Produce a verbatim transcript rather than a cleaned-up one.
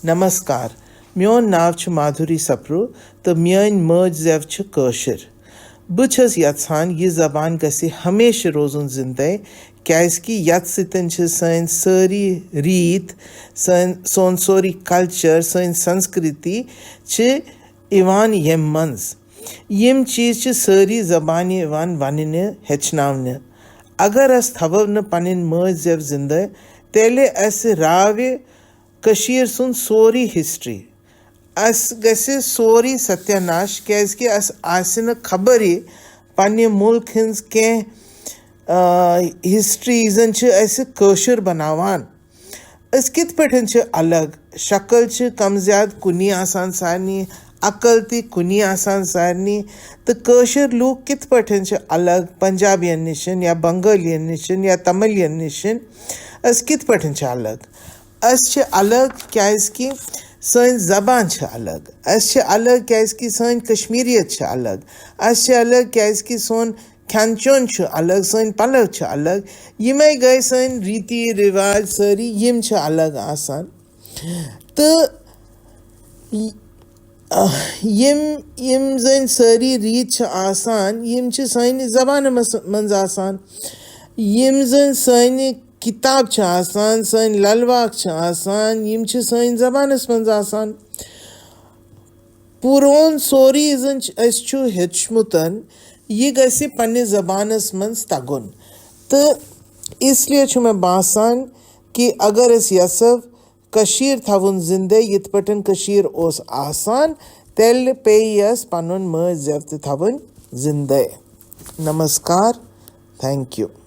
نمسکار، میون ناو چھُ مادھوری سپرو تہٕ میٲنۍ مٲج زٮ۪و چھِ کٲشِر۔ بہٕ چھَس یژھان یہِ زبان گژھِ ہمیشہِ روزُن زِندَے، کیازِ کہِ یَتھ سۭتۍ چھِ سٲنۍ سٲری ریٖت، سٲنۍ، سون سورُے کلچر، سٲنۍ سنسکرتی چھِ یِوان ییٚمہِ منٛز۔ یِم چیٖز چھِ سٲری زبانہِ یِوان وننہٕ، ہیٚچھناونہٕ۔ اگر أسۍ تھاوو نہٕ پنٕنۍ مٲج زٮ۪و زِندٕ، تیٚلہِ اَسہِ راوِ کٔشیٖر سُنٛد سورُے ہسٹری۔ اَسہِ گژھِ سورُے ستیہ ناش، کیازِ کہِ اَسہِ آسہِ نہٕ خبرٕے پننہِ مُلک ہٕنٛز کینٛہہ، آ، ہسٹریٖزن چھِ اَسہِ کٲشُر بناوان۔ أسۍ کِتھ پٲٹھۍ چھِ الگ؟ شکل چھِ کم زیادٕ کُنی آسان سارنٕے، عقل تہِ کُنی آسان سارنٕے۔ تہٕ کٲشِر لوٗکھ کِتھ پٲٹھۍ چھِ الگ پنجابین نِشن یا بنگٲلین نِشن یا تملین نِشن؟ أسۍ کِتھ پٲٹھۍ چھِ الگ؟ أسۍ چھِ الگ کیازِ کہِ سٲنۍ زبان چھِ الگ۔ أسۍ چھِ الگ کیازِ کہِ سٲنۍ کشمیریت چھِ الگ۔ أسۍ چھِ الگ کیازِ کہِ سون کھٮ۪ن چٮ۪وٚن چھُ الگ، سٲنۍ پلو چھِ الگ۔ یِمے گٔے سٲنۍ ریٖتی رِواج سٲری، یِم چھِ الگ آسان۔ تہٕ یِم، یِم زَن سٲری ریٖت چھِ آسان، یِم چھِ سانہِ زبانہِ منٛز، منٛز آسان۔ یِم زَن سانہِ کِتاب چھِ آسان، سٲنۍ لَلواک چھِ آسان، یِم چھِ سٲنۍ زبانَس منٛز آسان۔ پرون سورُے زَن چھِ، اَسہِ چھُ ہیوٚچھمُت، یہِ گژھِ پننہِ زبانَس منٛز تَگُن۔ تہٕ اس لیے چھُ مےٚ باسان کہِ اگر أسۍ یَژھو کٔشیٖر تھاوُن زِندَے، یِتھ پٲٹھۍ کٔشیٖر اوس آسان، تیٚلہِ پیٚیہِ اَسہِ پَنُن مٲج زٮ۪و تہِ تھاوٕنۍ زِندَے۔ نمسکار، thank you۔